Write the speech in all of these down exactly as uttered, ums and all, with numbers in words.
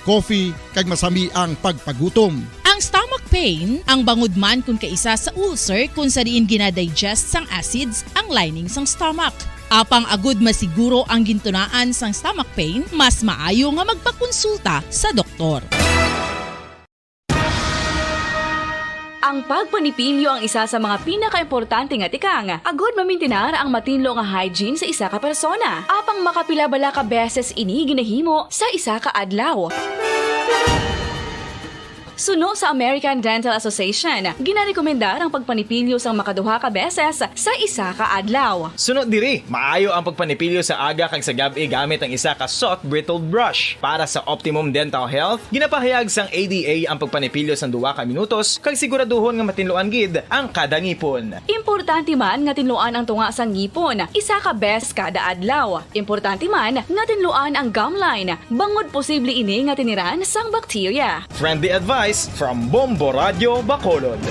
coffee, kag masami ang pagpagutom. Ang stomach pain, ang bangod man kon kaisa sa ulcer kon sa diin ginadigest sang acids ang lining sang stomach. Apang agud masiguro ang gintunaan sang stomach pain, mas maayo nga magpakonsulta sa doktor. Ang pagpanipilyo ang isa sa mga pinakaimportante nga tikang agud mamintinar ang matinlo nga hygiene sa isa ka persona. Apang makapila bala ka beses ini ginahimo sa isa ka adlaw? Suno sa American Dental Association, ginarekomendar ang pagpanipilyo sang makaduha ka beses sa isa ka adlaw. Suno diri, maayo ang pagpanipilyo sa aga kag sa gab-i gamit ang isa ka soft bristled brush. Para sa optimum dental health, ginapahayag sang A D A ang pagpanipilyo sang duha ka minutos kag siguraduhon nga matinluan gid ang kada ngipon. Importante man nga tinluan ang tunga sang ngipon isa ka bes kada adlaw. Importante man nga tinluan ang gum line, bangod posible ini nga tiniran sang bakterya. Friendly advice from Bombo Radio Bacolod.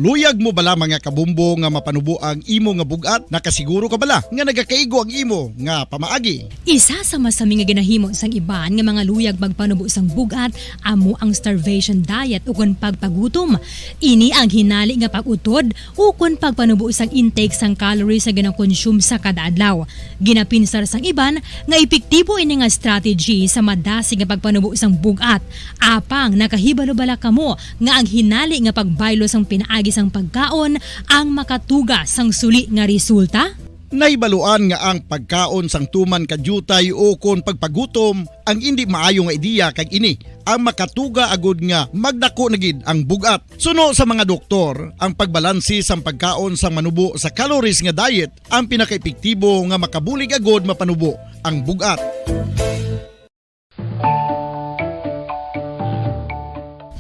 Luyag mo bala, mga kabombo, nga mapanubo ang imo nga bug-at? Nakasiguro ka bala nga nagakaigo ang imo nga pamaagi? Isa sa masami nga ginahimo sang iban nga mga luyag magpanubo sang bug-at amo ang starvation diet ukon pagpagutom. Ini ang hinali nga pag-utod ukon pagpanubo sang intake sang calories nga ginakonsume sa kada adlaw. Ginapinsar sang iban nga epektibo ini nga strategy sa madasig nga pagpanubo sang bug-at. Apang nakahibalo bala kamo nga ang hinali nga pagbaylo sang pinaagi sang pagkaon ang makatuga sang suli nga resulta? Nahibaluan nga ang pagkaon sang tuman ka diutay ukon pagpagutom ang indi maayo nga ideya, kag ini ang makatuga agud nga magdako na gid ang bug-at. Suno sa mga doktor, ang pagbalanse sang pagkaon sang manubo sa calories nga diet ang pinakaepektibo nga makabulig agud mapanubo ang bug-at.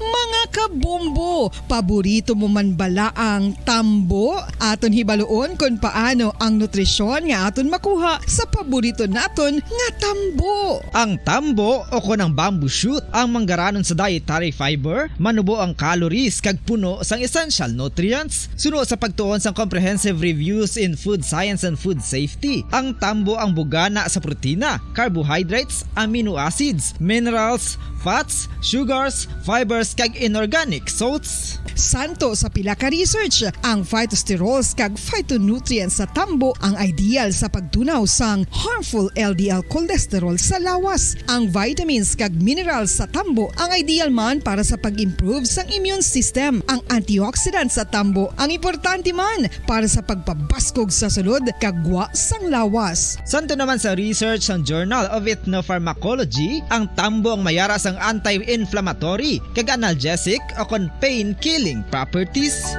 Mga kabombo, paborito mo man bala ang tambo? Aton hibaluon kon paano ang nutrisyon nga aton makuha sa paborito naton nga tambo. Ang tambo, o kon ang bamboo shoot, ang manggaranon sa dietary fiber, manubo ang calories kag puno sang essential nutrients. Suno sa pagtuon sang Comprehensive Reviews in Food Science and Food Safety, ang tambo ang bugana sa protina, carbohydrates, amino acids, minerals, fats, sugars, fibers, kag inorganic salts. Santo sa pila ka research, ang phytosterols kag phytonutrients sa tambo ang ideal sa pagtunaw sang harmful L D L cholesterol sa lawas. Ang vitamins kag minerals sa tambo ang ideal man para sa pag-improve sang immune system. Ang antioxidant sa tambo ang importante man para sa pagpabaskog sa sulod kag gwa sang lawas. Santo naman sa research sang Journal of Ethnopharmacology, ang tambo ang mayara sang anti-inflammatory kag analgesic o kon pain-killing properties.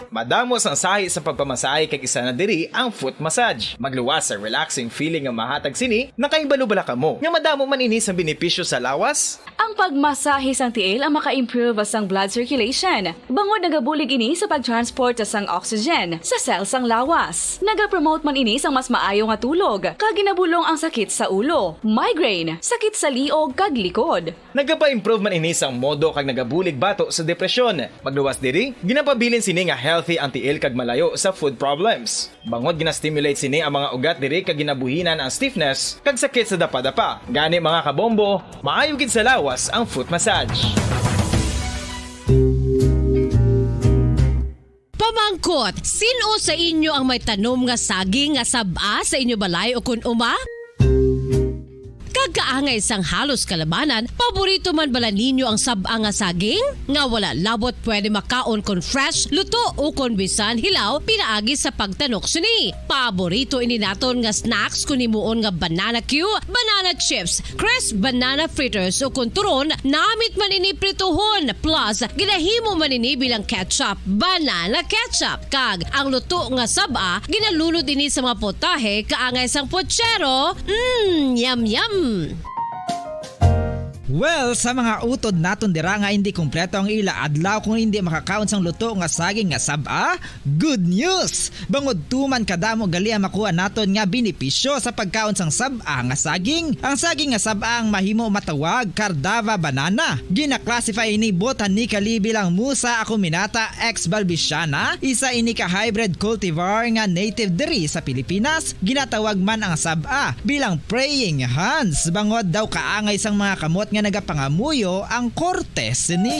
Madamo sang sahi sa pagpamasahe, kag isa na diri ang foot massage. Magluwas sa relaxing feeling nga mahatag sini. Nakahibalo bala kamo nga madamo man ini sang benepisyo sa lawas? Ang pagmasahe sang tiil ang maka-improve sang blood circulation, bangod nagabulig ini sa pag-transport sang oxygen sa cell sang lawas. Nagapromote man ini sang mas maayo nga tulog, kag ginabulong ang sakit sa ulo, migraine, sakit sa liog, kag likod. Nagapa-improve man ini sang modo kag nagabulig bato sa depresyon. Magluwas diri, ginapabilin sini nga healthy ang tiil kag malayo sa foot problems. Bangod gina-stimulate sini ang mga ugat diri kag ginabuhinan ang stiffness kag sakit sa dapadapa. Gani, mga kabombo, maayo gid sa lawas ang foot massage. Pamangkot, sin-o sa inyo ang may tanom nga saging nga sab-a sa inyo balay ukon uma? Kag kaangay sang halos kalabanan, paborito man bala ninyo ang sab-a nga saging? Nga wala labot pwede makaon kon fresh, luto, ukon bisan hilaw pinaagi sa pagtanok sini. Paborito ini naton nga snacks kon himuon nga banana cue, banana chips, crisp banana fritters, ukon turon, namit man ini prituhon, plus ginahimo man ini bilang ketchup, banana ketchup. Kag ang luto nga sab-a, ginalunod ini sa mga putahe kaangay sang puchero. Mm, yum, yum! Well, sa mga utod naton dira nga hindi kompleto ang ila adlaw kung hindi makakaon sang luto nga saging nga sab-a, good news! Bangod tuman kadamo gali ang makuha naton nga benepisyo sa pagkaon sang sab-a nga saging. Ang saging nga sab-a ang mahimo matawag Cardava banana. Gina-classify ini botanically bilang Musa acuminata ex balbisiana, isa ini ka hybrid cultivar nga native diri sa Pilipinas. Ginatawag man ang sab-a bilang praying hands, bangod daw kaangay sang mga kamot nga nagapangamuyo ang korte sini.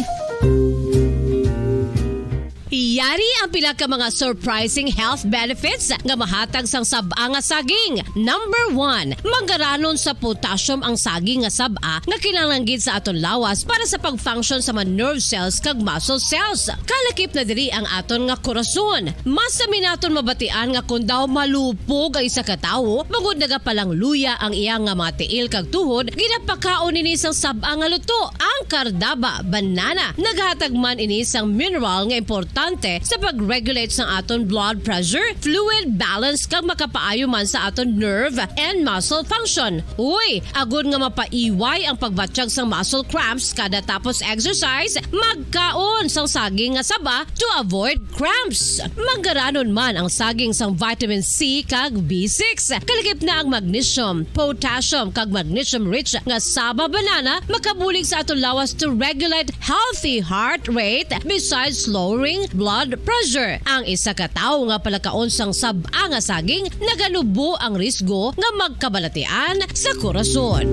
Yari ang pila ka mga surprising health benefits nga mahatag sang sab-a nga saging. Number one, manggaranon sa potassium ang saging nga sab-a nga kinahanglan gid sa aton lawas para sa pag-function sa mga nerve cells kag muscle cells. Kalakip na diri ang aton nga korason. Mas sami naton mabatian nga kon daw malupog ang isa ka tawo, bangod nagapalangluya ang iya nga mga tiil kag tuhod, ginapakaon ini sang sab-a nga luto, ang Cardava banana. Naghatag man ini sang mineral nga importante sa pag-regulate sang aton blood pressure, fluid balance, kag makapaayo man sa aton nerve and muscle function. Uy, agod nga mapaiway ang pagbatyag sang muscle cramps kada tapos exercise, magkaon sang saging nga saba to avoid cramps. Manggaranon man ang saging sang vitamin C kag B six. Kalakip na ang magnesium, potassium, kag magnesium-rich nga saba banana makabulig sa aton lawas to regulate healthy heart rate besides lowering blood pressure. Ang isa ka tawo nga palakaon sang sab-a nga saging naganubo ang risgo nga magkabalatian sa korason.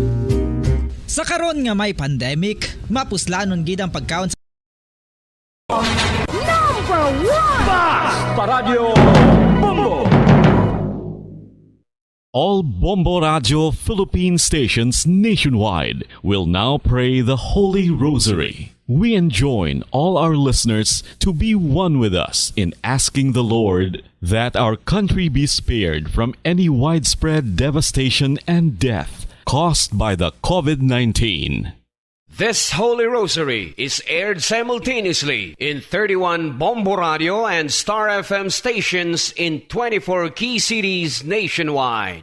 Sa karon nga may pandemic, mapuslanon gid ang pagkaon sa Number one! Fast Paradyo Bombo! All Bombo Radio Philippine stations nationwide will now pray the Holy Rosary. We enjoin all our listeners to be one with us in asking the Lord that our country be spared from any widespread devastation and death caused by the COVID nineteen. This Holy Rosary is aired simultaneously in thirty-one Bombo Radio and Star F M stations in twenty-four key cities nationwide.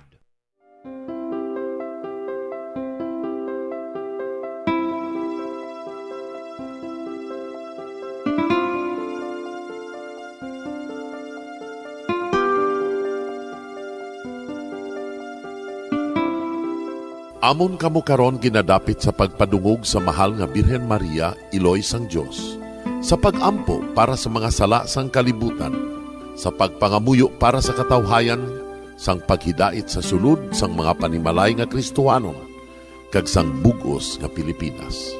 Amon kamo karon ginadapit sa pagpadungog sa mahal nga Birhen Maria, Iloy sang Dios, sa pag-ampo para sa mga sala sang kalibutan, sa pagpangamuyo para sa katawhayan, sang paghidait sa sulod sang mga panimalay nga Kristohanon, kag sang bug-os nga Pilipinas.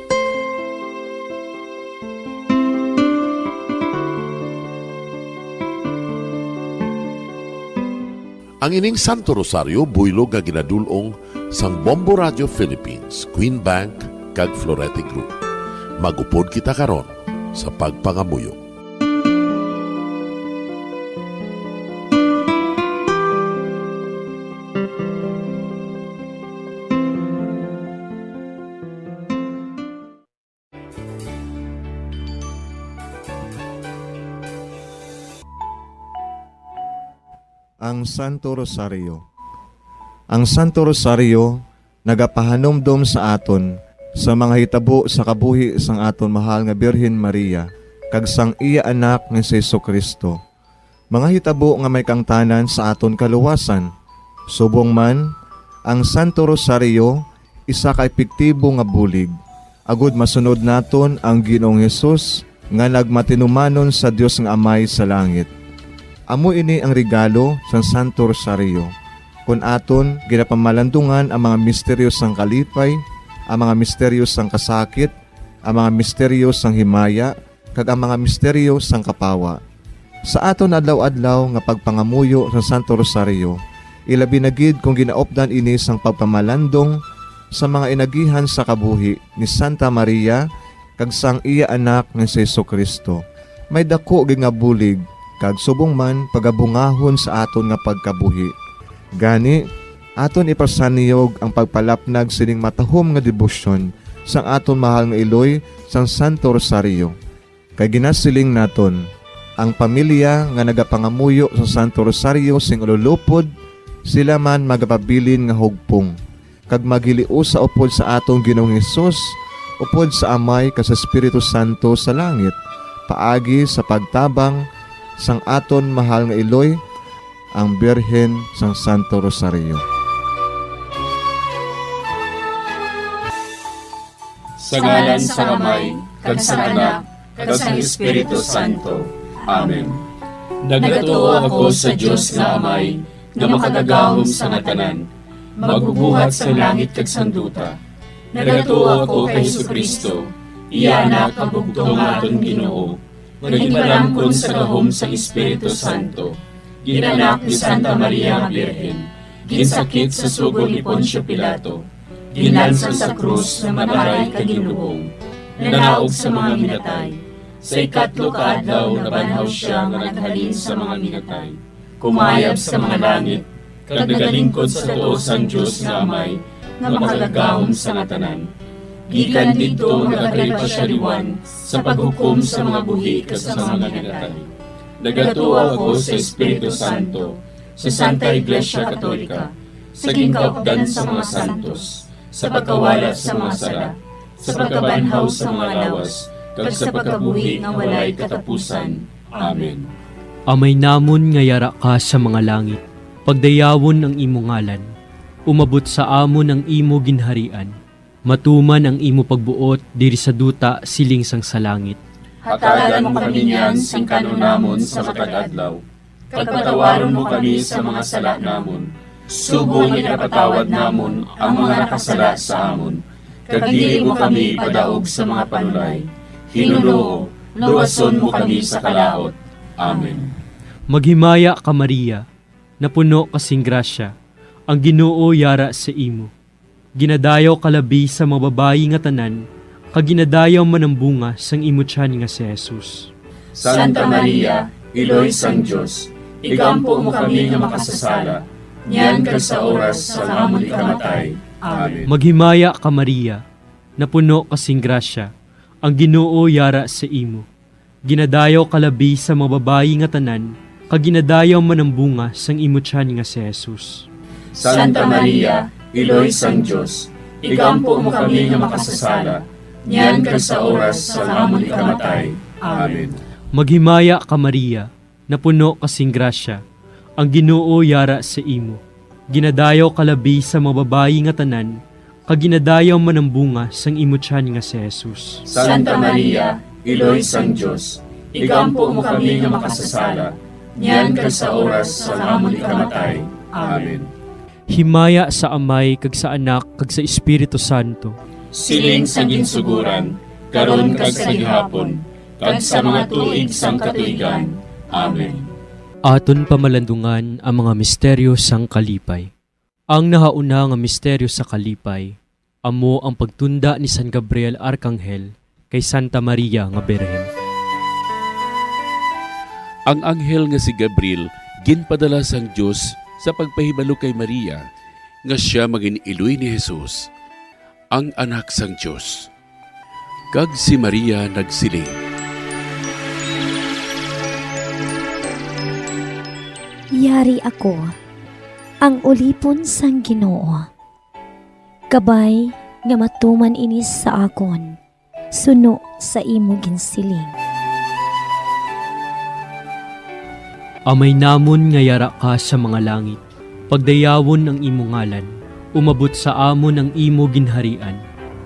Ang ining Santo Rosario buylog nga ginadul-ong sang Bombo Radio Philippines, Queen Bank, kag Florete Group. Mag-upod kita karon sa pagpangamuyo. Ang Santo Rosario. Ang Santo Rosario nagapahanumdom sa aton sa mga hitabo sa kabuhi sang aton mahal nga Birhen Maria kag sang iya Anak nga si Jesu-Cristo, mga hitabo nga may kaangtanan sa aton kaluwasan. Subong man, ang Santo Rosario isa ka epektibo nga bulig agod masunod naton ang Ginoong Hesus nga nagmatinumanon sa Dios nga Amay sa langit. Amo ini ang regalo sang Santo Rosario. Kon aton ginapamalandungan ang mga misteryo sang kalipay, ang mga misteryo sang kasakit, ang mga misteryo sang himaya, kag ang mga misteryo sang kapawa. Sa aton adlaw-adlaw nga pagpangamuyo sa Santo Rosario, ilabi na gid kon ginaupdan ini sang pagpamalandong sa mga inagihan sa kabuhi ni Santa Maria kag sang iya Anak nga si Jesu-Cristo, may daku gid nga bulig kag subong man pagabungahon sa aton nga pagkabuhi. Gani, aton ipasaniyog ang pagpalapnag sining matahom nga debosyon sang aton mahal nga iloy sang Santo Rosario. Kay ginasiling naton, ang pamilya nga nagapangamuyo sa Santo Rosario sing ululupod, sila man magapabilin nga hugpong, kag maghiliusa upod sa aton Ginoong Hesus Upod sa Amay kag sa Espiritu Santo sa langit, paagi sa pagtabang sang aton mahal nga iloy, ang Birhen sang Santo Rosario. Sa ngalan sang Amay, kag sang Anak, kag sang Espiritu Santo. Amen. Nagatuo ako sa Dios nga Amay, nga makagagahom sa nga tanan, magbubuhat sang langit kag sang duta. Nagatuo ako kay Jesu-Cristo, iya Anak nga bugtong nga aton Ginoo, nga ginpalamkon sa gahom sang Espiritu Santo, ginanak ni Santa Maria nga Birhen, ginsakit sa sugo ni Poncio Pilato, ginlansang sa krus nga nagaray kag ginlubong, nanaog sa mga minatay. Sa ikatlo ka adlaw nabanhaw sia nga naghalin sa mga minatay, kumayab sa mga langit, kag nagalingkod sa tuo sang Dios nga Amay, nga makagagahom sa nga tanan. Gikan didto nagakari pa sia liwat sa paghukom sa mga buhi kag sa mga minatay. Nagatuo ako sa Espiritu Santo, sa Santa Iglesia Katolika, sa ginkaupdan sa mga santos, sa pagkawala sa mga sala, sa pagkabanhaw sa mga lawas, kag sa pagkabuhi nga walay katapusan. Amen. Amay namon nga yara ka sa mga langit, pagdayawon ang imo ngalan. Umabot sa amon ang imo ginharian. Matuman ang imo pagbuot diri sa duta siling sang sa langit. Hatagan mo kami niyan sing kan-on namon sa matag adlaw, kag patawaron mo kami sa mga sala namon, subong nga ginapatawad namon ang mga nakasala sa amon, kag dili mo kami ipadaog sa mga panulay. Hinunoo, luwason mo kami sa kalaut. Amen. Maghimaya ka, Maria, napuno ka sing grasya, ang Ginoo yara sa imo. Ginadayaw ka labi sa mga babayi nga tanan, kag ginadayaw man ang bunga sang imo tiyan nga si Jesus. Santa Maria, Iloy sang Dios, igampo mo kami nga makasasala, niyan kag sa oras sang amon ikamatay. Amen. Maghimaya ka, Maria, napuno ka sing grasya, ang Ginoo yara sa imo. Ginadayaw ka labi sa mga babayi nga tanan, kag ginadayaw man ang bunga sang imo tiyan nga si Jesus. Santa Maria, Iloy sang Dios, igampo mo kami nga makasasala, niyan kag sa oras sang amon ikamatay. Amen. Maghimaya ka, Maria, napuno ka sing grasya, ang Ginoo yara sa imo. Ginadayaw ka labi sa mga babayi nga tanan, kag ginadayaw man ang bunga sang imo tiyan nga si Jesus. Santa Maria, Iloy sang Dios, igampo mo kami nga makasasala, niyan kag sa oras sang amon ikamatay. Amen. Himaya sa Amay, kag sa Anak, kag sa Espiritu Santo. Siling sa ginsugoran, karon kag sa gihapon, kag sa mga tuig sang katuigan. Amen. Aton pamalandungan ang mga misteryo sang kalipay. Ang nahauna nga misteryo sa kalipay, amo ang pagtunda ni San Gabriel Arkanghel kay Santa Maria nga Birhen. Ang anghel nga si Gabriel ginpadala sang Dios sa pagpahibalo kay Maria nga sia mangin-iloy ni Jesus, ang Anak sang Dios. Kag si Maria nagsiling, "Yari ako, ang ulipon sang Ginoo. Kabay nga matuman ini sa akon, suno sa imo ginsiling." Amay namon nga yara ka sa mga langit, pagdayawon ang imo ngalan, umabot sa amon ang imo ginharian,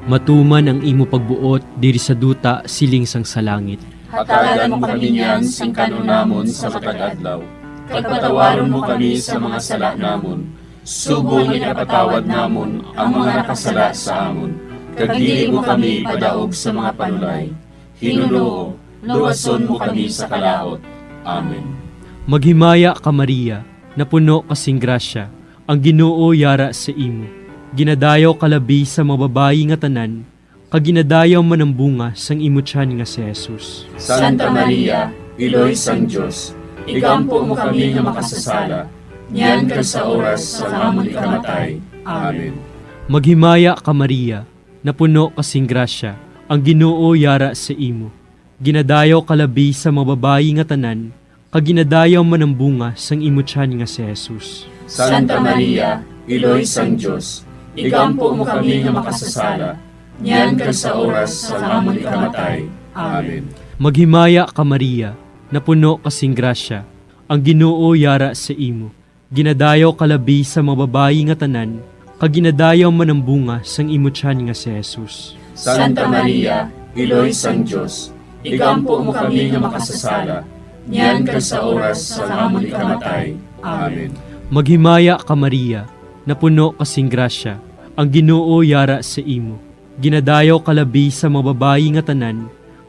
matuman ang imo pagbuot diri sa duta siling sang sa langit. Hatagan mo kami niyan sing kan-on namon sa matag adlaw, kag patawaron mo kami sa mga sala namon, subong nga ginapatawad namon ang mga nakasala sa amon, kag dili mo kami ipadaog sa mga panulay. Ginoo, luwason mo kami sa kalaut. Amen. Maghimaya ka, Maria, napuno ka sing grasya, ang Ginoo yara sa imo. Ginadayaw ka labi sa mga babayi nga tanan, kag ginadayaw man ang bunga sang imo tiyan nga si Jesus. Santa Maria, Iloy sang Dios, igampo mo kami nga makasasala, niyan kag sa oras sang amon ikamatay. Amen. Maghimaya ka, Maria, napuno ka sing grasya, ang Ginoo yara sa imo. Ginadayaw ka labi sa mga babayi nga tanan, kag ginadayaw man ang bunga sang imo tiyan nga si Jesus. Santa Maria, Iloy sang Dios, igampo mo kami nga makasasala, niyan kag sa oras sang amon ikamatay. Amen. Maghimaya ka, Maria, napuno ka sing grasya, ang Ginoo yara sa imo. Ginadayaw ka labi sa mga babayi nga tanan, kag ginadayaw man ang bunga sang imo tiyan nga si Jesus. Santa Maria, Iloy sang Dios, igampo mo kami nga makasasala, niyan kag sa oras sang amon ikamatay. Amen. Maghimaya ka, Maria, napuno ka sing grasya, ang Ginoo yara sa imo. Ginadayaw ka labi sa mga babayi nga tanan,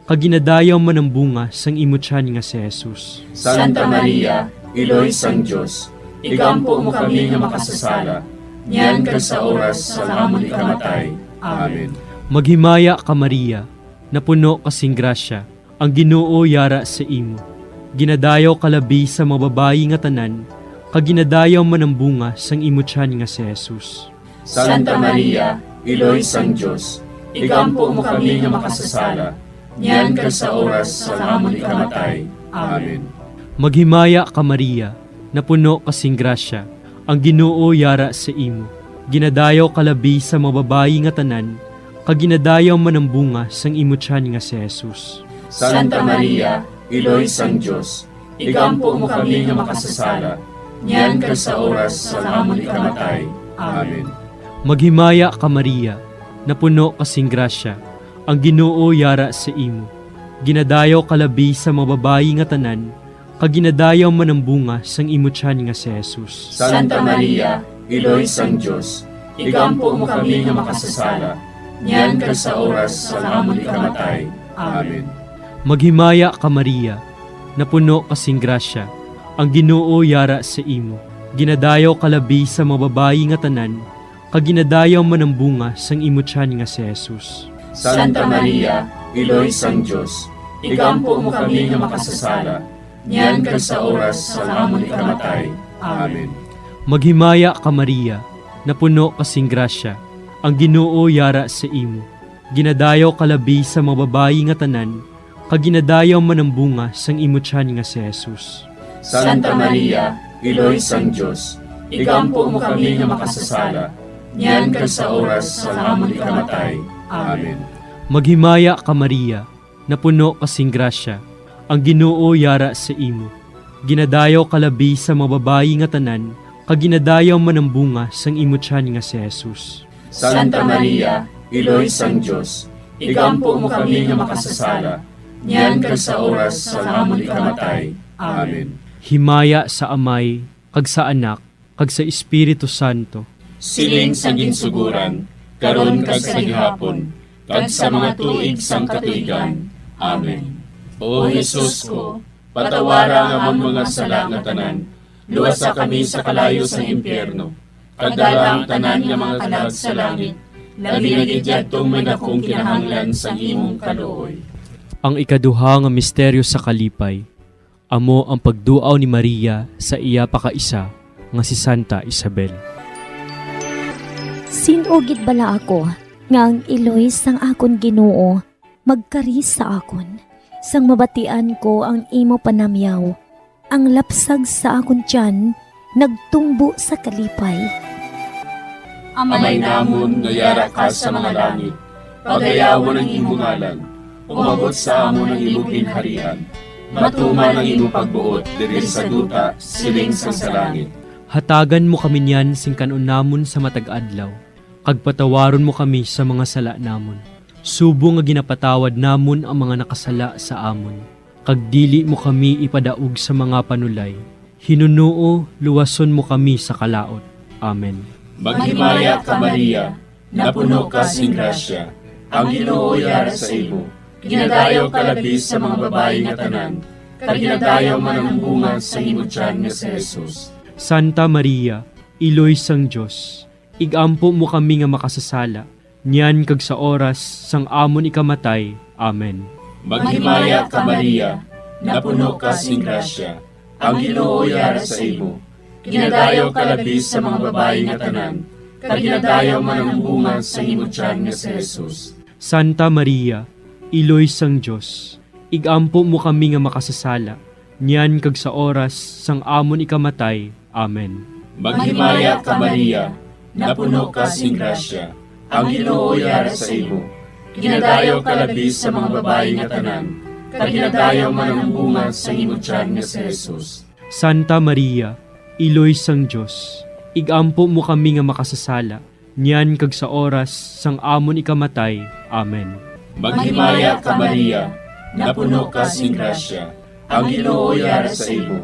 kag ginadayaw man ang bunga sang imo tiyan nga si Jesus. Santa Maria, Iloy sang Dios, igampo mo kami nga makasasala, niyan kag sa oras sang amon ikamatay. Amen. Maghimaya ka, Maria, napuno ka sing grasya, ang Ginoo yara sa imo. Ginadayaw ka labi sa mga babayi nga tanan, kag ginadayaw man ang bunga sang imo tiyan nga si Jesus. Santa Maria, Iloy sang Dios, igampo mo kami nga makasasala, niyan kag sa oras sang amon ikamatay. Amen. Maghimaya ka, Maria, napuno ka sing grasya, ang Ginoo yara sa imo. Ginadayaw ka labi sa mga babayi nga tanan, kag ginadayaw man ang bunga sang imo tiyan nga si Jesus. Santa Maria, Iloy sang Dios, igampo mo kami nga makasasala, niyan kag sa oras sang amon ikamatay. Amen. Maghimaya ka, Maria, napuno ka sing grasya, ang Ginoo yara sa imo. Ginadayaw ka labi sa mga babayi nga tanan, kag ginadayaw man ang bunga sang imo tiyan nga si Jesus. Santa Maria, Iloy sang Dios, igampo mo kami nga makasasala, niyan kag sa oras sang amon ikamatay. Amen. Maghimaya ka, Maria, napuno ka sing grasya, ang Ginoo yara sa imo. Ginadayaw ka labi sa mga babayi nga tanan, kag ginadayaw man ang bunga sang imo tiyan nga si Jesus. Santa Maria, Iloy sang Dios, igampo mo kami nga makasasala, niyan kag sa oras sang amon ikamatay. Amen. Maghimaya ka, Maria, napuno ka sing grasya, ang Ginoo yara sa imo. Ginadayaw ka labi sa mga babayi nga tanan, kag ginadayaw man ang bunga sang imo tiyan nga si Jesus. Santa Maria, Iloy sang Dios, igampo mo kami nga makasasala, niyan kag sa oras sang amon ikamatay. Amen. Maghimaya ka, Maria, napuno ka sing grasya, ang Ginoo yara sa imo. Ginadayaw ka labi sa mga babayi nga tanan, kag ginadayaw man ang bunga sang imo tiyan nga si Jesus. Santa Maria, Iloy sang Dios, igampo mo kami nga makasasala, niyan kag sa oras sang amon ikamatay. Amen. Himaya sa Amay, kag sa Anak, kag sa Espiritu Santo. Siling sa ginsugoran, karon kag sa gihapon, kag sa mga tuig sang katuigan. Amen. O Jesus ko, patawara ang amon mga sala nga tanan, luwasa kami sa kalayo sang impyerno, kag dala ang tanan nga mga kalag sa langit, labi na gid yadtong may dakong kinahanglan sang imong kaluoy. Ang ikaduha nga misteryo sa kalipay, amo ang pagduaw ni Maria sa iya pakaisa nga si Santa Isabel. Sin-o gid bala ako nga ang iloy sang akon Ginoo magkari sa akon, sang mabatian ko ang imo panamyaw? Ang lapsag sa akon tiyan nagtumbo sa kalipay. Amay namon nga yara ka sa mga langit, pagayawon ang imo ngalan. Umabot sa amon ang imo ginharian. Matuman ang imo pagbuot diri sa duta, siling sang sa langit. Hatagan mo kami niyan sing kan-on namon sa matag adlaw, kag patawaron mo kami sa mga sala namon, subong nga ginapatawad namon ang mga nakasala sa amon. Kag dili mo kami ipadaog sa mga panulay, hinunoo luwason mo kami sa kalaut. Amen. Maghimaya ka, Maria, napuno ka sing grasya, ang Ginoo yara sa imo. Ginadayaw ka labi sa mga babayi nga tanan, kag ginadayaw man ang bunga sa imo tiyan nga si Jesus. Santa Maria, Iloy sang Dios, igampo mo kami nga makasasala, niyan kag sa oras sang amon ikamatay. Amen. Maghimaya ka, Maria, napuno ka sing grasya, ang Ginoo yara sa imo. Ginadayaw ka labi sa mga babayi nga tanan, kag ginadayaw man ang bunga sa imo tiyan nga si Jesus. Santa Maria, Iloy sang Dios, igampo mo kami nga makasasala, niyan kag sa oras sang amon ikamatay. Amen. Maghimaya ka, Maria, napuno ka sing grasya, ang Ginoo yara sa imo. Ginadayaw ka labi sa mga babayi nga tanan, kag ginadayaw man ang bunga sang imo tiyan nga si Jesus. Santa Maria, Iloy sang Dios, igampo mo kami nga makasasala, niyan kag sa oras sang amon ikamatay. Amen. Maghimaya ka, Maria, napuno ka sing grasya, ang Ginoo yara sa imo.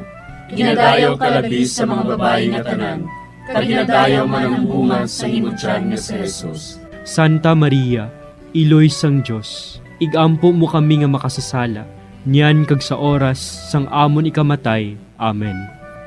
Ginadayaw ka labi sa mga babayi nga tanan, kag ginadayaw man ang bunga sang imo tiyan nga si Jesus. Santa Maria, Iloy sang Dios, igampo mo kami nga makasasala, niyan kag sa oras sang amon ikamatay. Amen.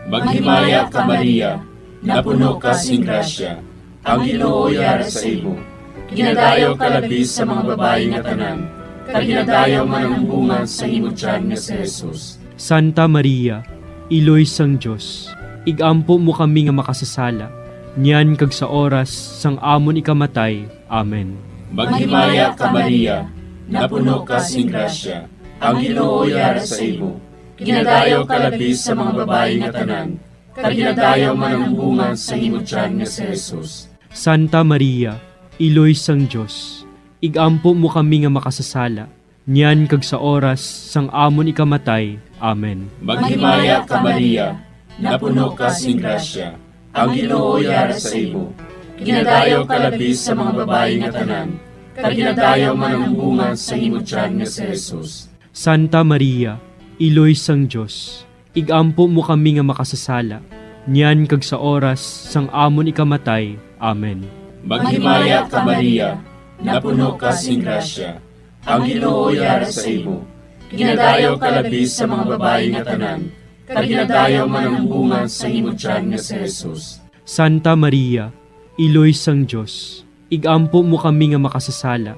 Maghimaya ka, Maria, napuno ka sing grasya, ang Ginoo yara sa imo. Ginadayaw ka labi sa mga babayi nga tanan, kag ginadayaw man ang bunga sang imo tiyan nga si Jesus. Santa Maria, Iloy sang Dios, igampo mo kami nga makasasala, niyan kag sa oras sang amon ikamatay. Amen. Maghimaya ka, Maria, napuno ka sing grasya, ang Ginoo yara sa imo. Ginadayaw ka labi sa mga babayi nga tanan, kag ginadayaw man ang bunga sang imo tiyan nga si Jesus. Santa Maria, Iloy sang Dios, igampo mo kami nga makasasala, niyan kag sa oras sang amon ikamatay. Amen. Maghimaya ka, Maria, napuno ka sing grasya, ang Ginoo yara sa imo. Ginadayaw ka labi sa mga babayi nga tanan, kag ginadayaw man ang bunga sang imo tiyan nga si Jesus. Santa Maria, Iloy sang Dios, igampo mo kami nga makasasala, niyan kag sa oras sang amon ikamatay. Amen. Maghimaya ka, Maria, napuno ka sing grasya, ang Ginoo yara sa imo. Ginadayaw ka labi sa mga babayi nga tanan, kag ginadayaw man ang bunga sang imo tiyan nga si Jesus. Santa Maria, Iloy sang Dios, igampo mo kami nga makasasala,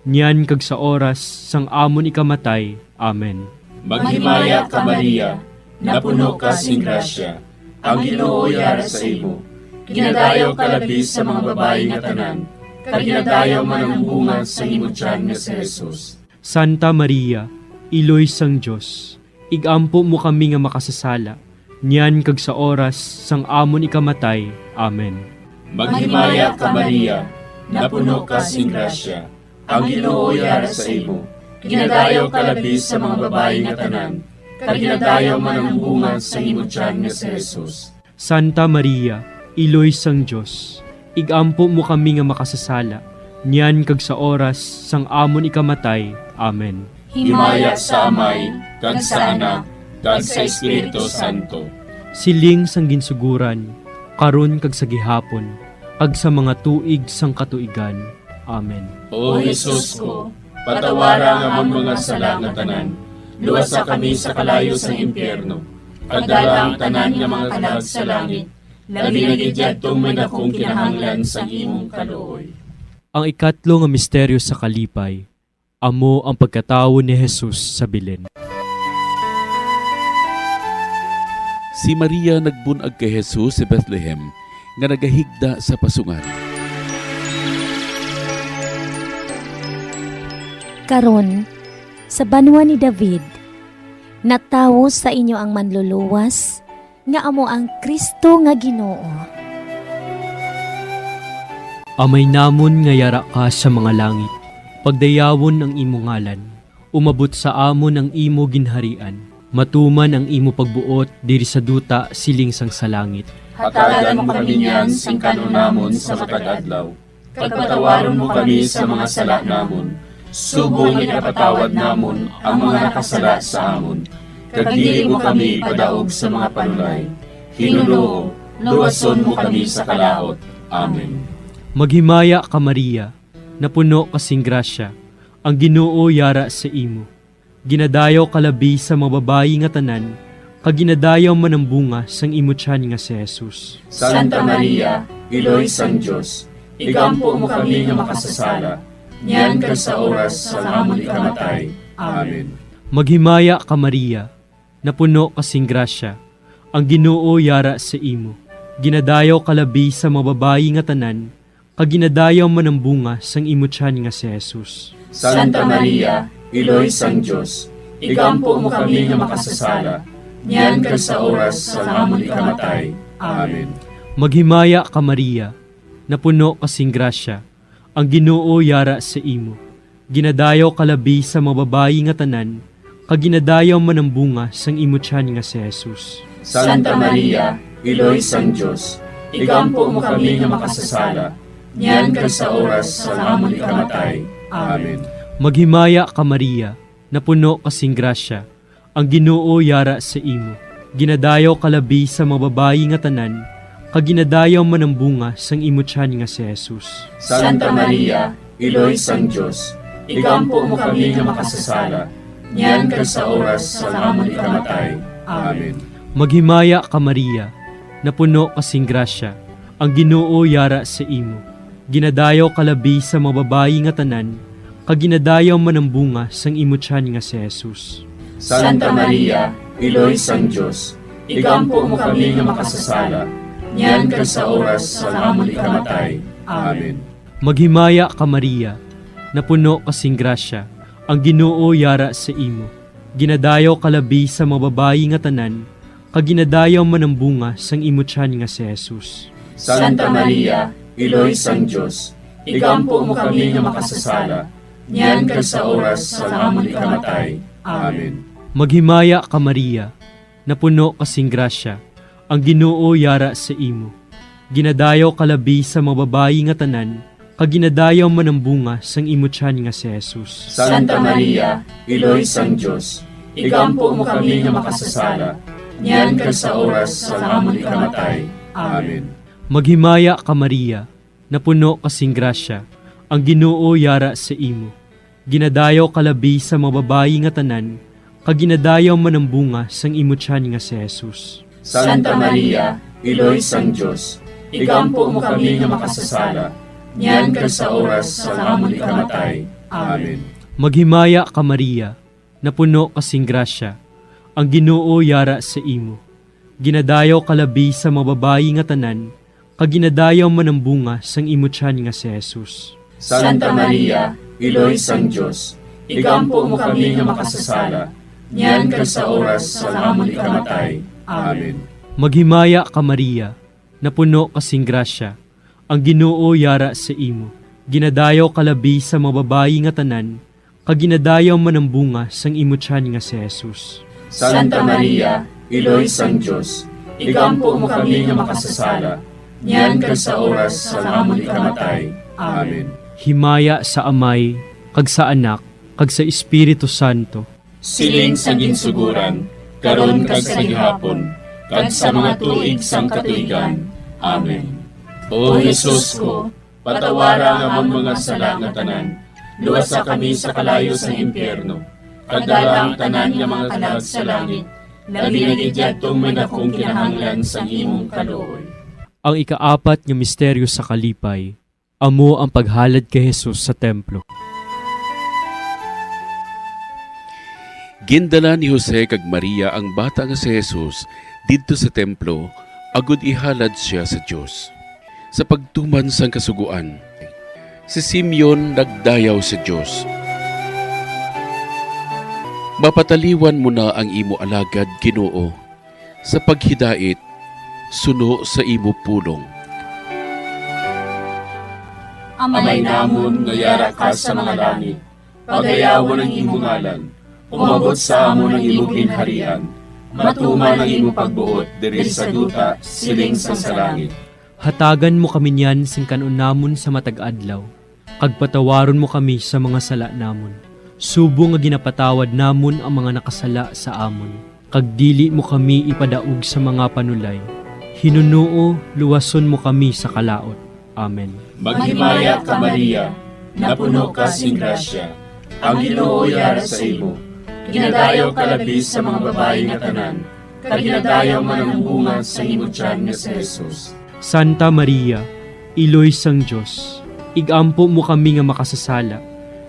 niyan kag sa oras sang amon ikamatay. Amen. Maghimaya ka, Maria, napuno ka sing grasya, ang Ginoo yara sa imo. Ginadayaw ka labi sa mga babayi nga tanan, kag ginadayaw man ang bunga sang imo tiyan nga si Jesus. Santa Maria, Iloy sang Dios, igampo mo kami nga makasasala, niyan kag sa oras sang amon ikamatay. Amen. Maghimaya ka, Maria, napuno ka sing grasya, ang Ginoo yara sa imo. Ginadayaw ka labi sa mga babayi nga tanan, kag ginadayaw man ang bunga sang imo tiyan nga si Jesus. Santa Maria, Iloy sang Dios, igampo mo kami nga makasasala, niyan kag sa oras sang amon ikamatay. Amen. Himaya sa Amay, kag sa Anak, kag sa Espiritu Santo. Siling sang ginsuguran, karon kag sa gihapon, kag sa mga tuig sang katuigan. Amen. O Jesus ko, patawara ang amon mga sala nga tanan, luwasa kami sa kalayo sang impyerno, kag dala ang tanan nga mga kalag sa langit, labi na gid yadtong may dakong kinahanglan sang imong kaluoy. Ang ikatlo nga misteryo sa kalipay, amo ang pagkatawo ni Jesus sa Belen. Si Maria nagbun-ag kay Jesus sa Bethlehem, nga nagahigda sa pasungan. Karon, sa banwa ni David, natawo sa inyo ang Manluluwas, nga amo ang Cristo nga Ginoo. Amay namon nga yara ka sa mga langit, pagdayawon ang imo ngalan. Umabot sa amon ang imo ginharian. Matuman ang imo pagbuot diri sa duta siling sang sa langit. Hatagan mo kami niyan sing kan-on namon sa matag adlaw, kag patawaron mo kami sa mga sala namon, subong nga ginapatawad namon ang mga nakasala sa amon. Kag dili mo kami ipadaog sa mga panulay. Ginoo, luwason mo kami sa kalaut. Amen. Maghimaya ka, Maria, napuno ka sing grasya, ang Ginoo yara sa imo. Ginadayaw ka labi sa mga babayi nga tanan, kag ginadayaw man ang bunga sang imo tiyan nga si Jesus. Santa Maria, Iloy sang Dios, igampo mo kami nga makasasala, niyan kag sa oras sang amon ikamatay. Amen. Maghimaya ka, Maria, napuno ka sing grasya, ang Ginoo yara sa imo. Ginadayaw ka labi sa mga babayi nga tanan, kag ginadayaw man ang bunga sang imo tiyan nga si Jesus. Santa Maria, Iloy sang Dios, igampo mo kami nga makasasala, niyan kag sa oras sang amon ikamatay. Amen. Maghimaya ka, Maria, napuno ka sing grasya, ang Ginoo yara sa imo. Ginadayaw ka labi sa mga babayi nga tanan, kag ginadayaw man ang bunga sang imo tiyan nga si Jesus. Santa Maria, Iloy sang Dios, igampo mo kami nga makasasala, niyan kag sa oras sang amon ikamatay. Amen. Maghimaya ka, Maria, napuno ka sing grasya, ang Ginoo yara sa imo. Ginadayaw ka labi sa mga babayi nga tanan, kag ginadayaw man ang bunga sang imo tiyan nga si Jesus. Santa Maria, Iloy sang Dios, igampo mo kami nga makasasala, niyan kag sa oras sang amon ikamatay. Amen. Maghimaya ka, Maria, napuno ka sing grasya, ang Ginoo yara sa imo. Ginadayaw ka labi sa mga babayi nga tanan, kag ginadayaw man ang bunga sang imo tiyan nga si Jesus. Santa Maria, Iloy sang Dios, igampo mo kami nga makasasala, niyan kag sa oras sang amon ikamatay. Amen. Maghimaya ka, Maria, napuno ka sing grasya, ang Ginoo yara sa imo. Ginadayaw ka labi sa mga babayi nga tanan, kag ginadayaw man ang bunga sang imo tiyan nga si Jesus. Santa Maria, Iloy sang Dios, igampo mo kami nga makasasala, niyan kag sa oras sang amon ikamatay. Amen. Maghimaya ka, Maria, napuno ka sing grasya, ang Ginoo yara sa imo. Ginadayaw ka labi sa mga babayi nga tanan, kag ginadayaw man ang bunga sang imo tiyan nga si Jesus. Santa Maria, Iloy sang Dios, igampo mo kami nga makasasala, niyan kag sa oras sang amon ikamatay. Amen. Maghimaya ka, Maria, napuno ka sing grasya, ang Ginoo yara sa imo. Ginadayaw ka labi sa mga babayi nga tanan, kag ginadayaw man ang bunga sang imo tiyan nga si Jesus. Santa Maria, Iloy sang Dios, igampo mo kami nga makasasala, niyan kag sa oras sang amon ikamatay. Amen. Maghimaya ka, Maria, napuno ka sing grasya, ang Ginoo yara sa imo. Ginadayaw ka labi sa mga babayi nga tanan, kag ginadayaw man ang bunga sang imo tiyan nga si Jesus. Santa Maria, Iloy sang Dios, igampo mo kami nga makasasala, niyan kag sa oras sang amon ikamatay. Amen. Maghimaya ka, Maria, napuno ka sing grasya, ang Ginoo yara sa imo. Ginadayaw ka labi sa mga babayi nga tanan, kag ginadayaw man ang bunga sang imo tiyan nga si Jesus. Santa Maria, Iloy sang Dios, igampo mo kami nga makasasala, niyan kag sa oras sang amon ikamatay. Amen. Himaya sa Amay, kag sa Anak, kag sa Espiritu Santo. Siling sa ginsuguran, karon kag sa gihapon, kag sa mga tuig sang katuigan. Amen. O Jesus ko, patawara ang amon mga sala nga tanan, luwasa kami sa kalayo sang impyerno, kag dala ang tanan nga mga kalag sa langit, labi na gid yadtong may dakong kinahanglan sang imong kaluoy. Ang ikaapat nga misteryo sa kalipay, amo ang paghalad kay Jesus sa templo. Gindala ni Jose kag Maria ang bata nga si Jesus didto sa templo, agod ihalad sia sa Dios. Sa pagtuman sang Kasugoan, si Simeon nagdayaw sa Dios, "Mapataliwan mo na ang imo alagad, Ginoo, sa paghidait suno sa imo pulong." Amay namon nga yara ka sa mga langit, pagayawon ang imo ngalan. Umabot sa amon ang imo ginharian. Matuman ang imo pagbuot diri sa duta, siling sang sa langit. Hatagan mo kami niyan sing kan-on namon sa matag adlaw, kag patawaron mo kami sa mga sala namon, subong nga ginapatawad namon ang mga nakasala sa amon. Kag dili mo kami ipadaog sa mga panulay. Hinunoo, luwason mo kami sa kalaut. Amen. Maghimaya ka, Maria, napuno ka sing grasya, ang Ginoo yara sa imo. Ginadayaw ka labi sa mga babayi nga tanan, kag ginadayaw man ang bunga sa imo tiyan nga si Jesus. Santa Maria, Iloy sang Dios, igampo mo kami nga makasasala,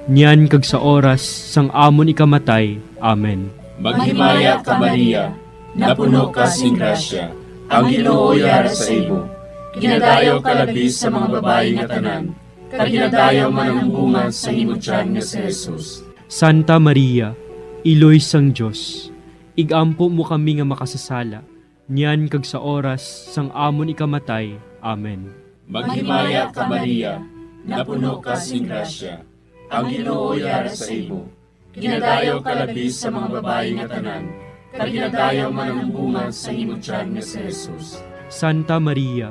niyan kag sa oras sang amon ikamatay. Amen. Maghimaya ka, Maria, napuno ka sing grasya, ang Ginoo yara sa imo. Ginadayaw ka labi sa mga babayi nga tanan, kag ginadayaw man ang bunga sa imo tiyan nga si Jesus. Santa Maria, Iloy sang Dios, igampo mo kami nga makasasala, niyan kag sa oras sang amon ikamatay. Amen. Maghimaya ka, Maria, napuno ka sing grasya, Ang Ginoo yara sa imo. Ginadayaw ka labi sa mga babayi nga tanan, kag ginadayaw man ang bunga sang imo tiyan nga si Jesus. Santa Maria,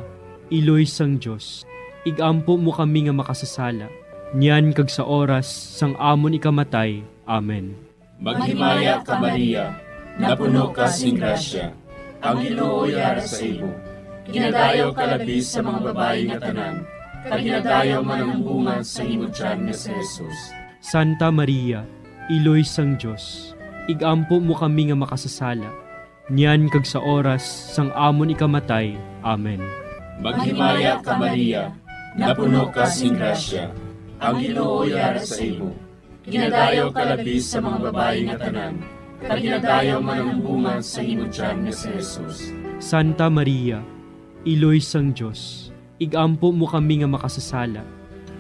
Iloy sang Dios, ig-ampo mo kami nga makasasala, niyan kag sa oras sang amon ikamatay. Amen. Maghimaya ka, Maria, napuno ka sing grasya, ang Ginoo yara sa imo. Ginadayaw ka labi sa mga babayi nga tanan, kag ginadayaw man ang bunga sang imo tiyan nga si Jesus. Santa Maria, Iloy sang Dios, ig-ampo mo kami nga makasasala, niyan kag sa oras sang amon ikamatay. Amen. Maghimaya ka, Maria, napuno ka sing grasya, ang Ginoo yara sa imo. Ginadayaw ka labi sa mga babayi nga tanan, kag ginadayaw man ang bunga sang imo tiyan nga si Jesus. Santa Maria, Iloy sang Dios, ig-ampo mo kami nga makasasala,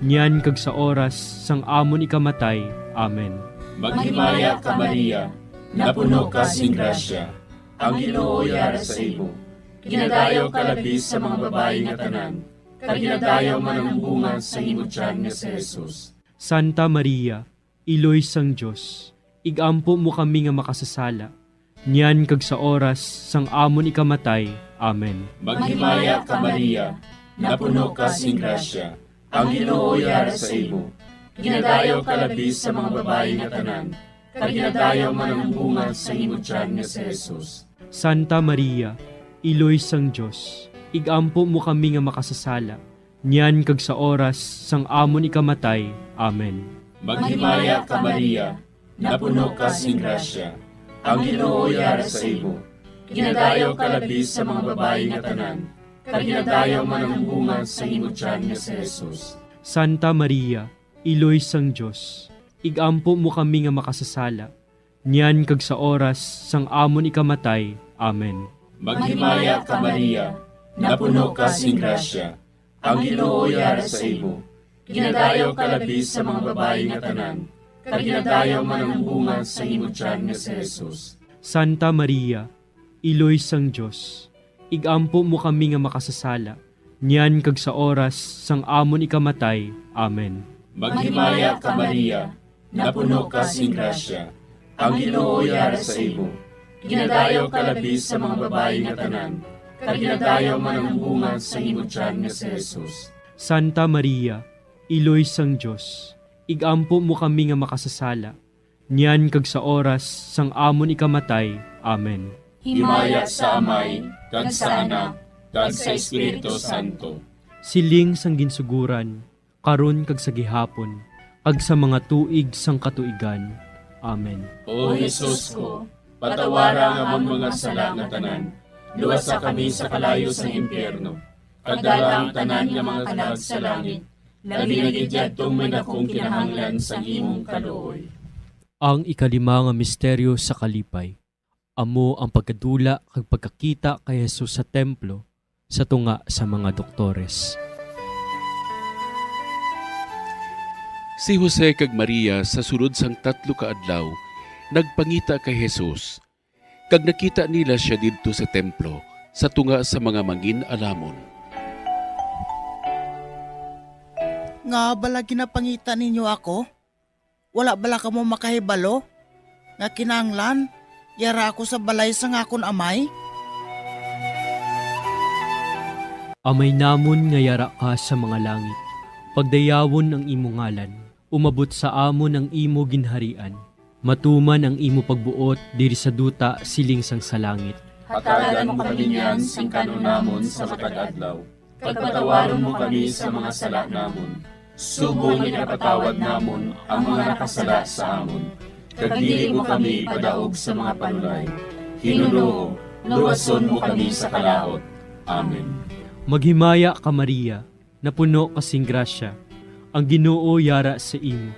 niyan kag sa oras sang amon ikamatay. Amen. Maghimaya ka, Maria, napuno ka sing grasya, ang Ginoo yara sa imo. Ginadayaw ka labi sa mga babayi nga tanan, kag ginadayaw man ang bunga sang imo tiyan nga si Jesus. Santa Maria, Iloy sang Dios, ig-ampo mo kami nga makasasala, niyan kag sa oras sang amon ikamatay. Amen. Maghimaya ka, Maria, napuno ka sing grasya, ang Ginoo yara sa imo. Ginadayaw ka labi sa mga babayi nga tanan, kag ginadayaw man ang bunga sang imo tiyan nga si Jesus. Santa Maria, Iloy sang Dios, ig-ampo mo kami nga makasasala, niyan kag sa oras sang amon ikamatay. Amen. Maghimaya ka, Maria, napuno ka sing grasya, ang Ginoo yara sa imo. Ginadayaw ka labi sa mga babayi nga tanan, kag ginadayaw man ang bunga sang imo tiyan nga si Jesus. Santa Maria, Iloy sang Dios, ig-ampo mo kami nga makasasala, niyan kag sa oras sang amon ikamatay. Amen. Maghimaya ka, Maria, napuno ka sing grasya, ang Ginoo yara sa imo. Ginadayaw ka labi sa mga babayi nga tanan, kag ginadayaw man ang bunga sang imo tiyan nga si Jesus. Santa Maria, Iloy sang Dios, ig-ampo mo kami nga makasasala, niyan kag sa oras sang amon ikamatay. Amen. Maghimaya ka, Maria, napuno ka sing grasya, ang Ginoo yara sa imo. Ginadayaw ka labi sa mga babayi nga tanan, kag ginadayaw man ang bunga sang imo tiyan nga si Jesus. Santa Maria, Iloy sang Dios, ig-ampo mo kami nga makasasala, niyan kag sa oras sang amon ikamatay. Amen. Himaya sa Amay, kag sa Anak, kag sa Espiritu Santo. Siling sang ginsuguran, karon kag sa gihapon, kag sa mga tuig sang katuigan. Amen. O Jesus ko, patawara ang amon mga sala nga tanan, luwasa kami sa kalayo sang impyerno, kag dala ang tanan nga mga kalag sa langit, labi na gid yadtong may dakong kinahanglan sang imong kaluoy. Ang ikalima nga misteryo sa kalipay, amo ang pagkadula kag pagkakita kay Jesus sa templo sa tunga sa mga doktores. Si Jose kag Maria sa sulod sang tatlo ka adlaw nagpangita kay Jesus, kag nakita nila sia didto sa templo sa tunga sa mga mangin-alamon. Ngaa bala ginapangita ninyo ako? Wala bala kamo makahibalo nga kinahanglan yara ako sa balay sang akon Amay? Amay namon nga yara ka sa mga langit, pagdayawon ang imo ngalan, umabot sa amon ang imo ginharian, matuman ang imo pagbuot diri sa duta siling sang sa langit. Hatagan mo kami niyan sing kan-on namon sa matag adlaw, kag patawaron mo kami sa mga sala namon, subong nga ginapatawad namon ang mga nakasala sa amon, kag dili mo kami ipadaog sa mga panulay. Hinunoo, luwason mo kami sa kalaut. Amen. Maghimaya ka, Maria, napuno ka sing grasya, ang Ginoo yara sa imo.